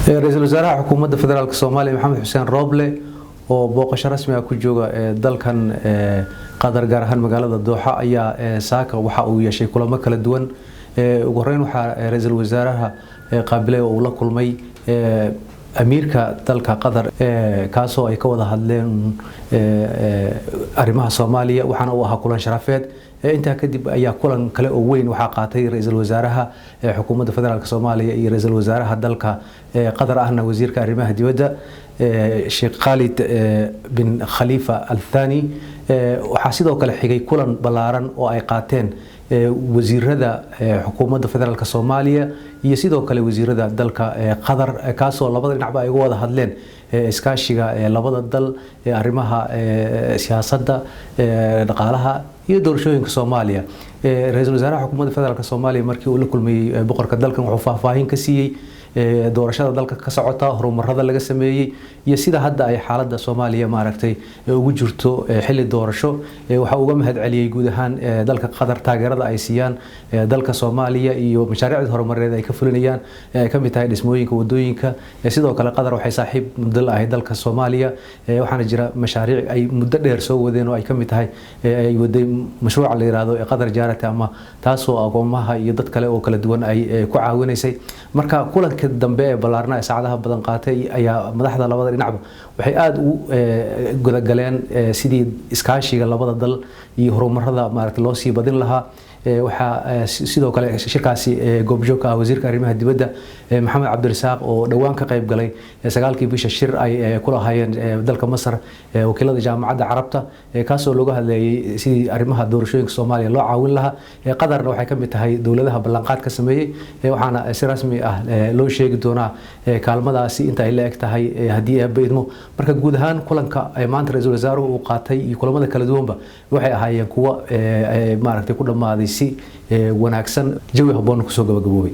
Ra-iisul wasaaraha xukuumadda federaalk Soomaaliya Maxamed Xuseen Rooble oo booqasho rasmi ah ku jooga dalkan Qatar, gaar ahaan magaalada Dooxa, ayaa saaka waxa uu yeeshay kulamo kala duwan. Ugu horeyn waxaa ra-iisul wasaaraha qaabilay oo uu la kulmay amiirka dalka Qatar, kaasoo ay ka wada hadleen arrimaha Soomaaliya, waxaana uu ahaa kulan sharafeed. Intaa kadib ayaa kulan kale oo weyn waxaa qaatay ra-iisul wasaaraha xukuumadda federaalk Soomaaliya iyo ra-iisul wasaaraha dalka Qatar, ahna wasiirka arrimaha dibadda, Sheekh Khaalid bin Khalifa Al Thani. Waxaa sidoo kale xigay kulan ballaaran oo ay qaateen wasiirada xukuumadda federaalk Soomaaliya iyo sidoo kale wasiirada dalka Qatar, kaasoo labada dhinacba ay uga wada hadleen iskaashiga labada dal, arrimaha siyaasadda, dhaqaalaha iyo doorashooyinka Soomaaliya. Ra-iisul wasaaraha xukuumadda federaalk Soomaaliya markii uu la kulmayey boqorka dalkan wuxuu faahfaahin ka siiyey doorashada dalka ka socota, horumarada laga sameeyey iyo sida hadda ay xaaladda Soomaaliya maaragtay ugu jirto xilli doorasho. Waxa uga mahad celiyey guud ahaan dalka Qatar taageerada ay siiyaan dalka Soomaaliya iyo mashaariicda horumareed ay ka fulinayaan, ay ka mid tahay dhismooyinka wadooyinka. Sidoo kale Qatar waxay saaxiib muddo la ahayd dalka Soomaaliya, waxaana jira mashaariic ay muddo dheer soo wadeen oo ay ka mid tahay ay waday mashruuca la yiraahdo Qatar Charity, ama taasoo agoomaha iyo dad kale oo kala duwan ay ku caawinaysay. Marka kulanka dambe ee ballaarna ee saacadaha badan qaatay ayaa madaxda labada dhinacba waxay aada u gudagaleen sidii iskaashiga labada dal iyo horumarada maaragtay loo sii badin lahaa. Waxaa sidoo kale shirkaasi goobjoog ka ah wasiirka arrimaha dibadda Maxamed Cabdirasaaq oo dhowaan ka qayb galay 9-kii bisha shir ay ku lahaayeen dalka Masar wakiilada Jaamacadda Carabta, kaasoo looga hadlayay sidii arrimaha doorashooyinka Soomaaliya loo caawin lahaa. Qatarna waxay ka mid tahay dowladaha ballanqaad ka sameeyey, waxaana si rasmi ah loo sheegi doonaa kaalmadaasi inta ay la eg tahay haddii Eebba idmo. Marka guud ahaan kulanka maanta ra-iisul wasaaruhu uu qaatay iyo kulamada kala duwanba waxay ahaayeen kuwo maaragtay ku dhammaaday si wanaagsan, jawi habboon kusoo gabagaboobay.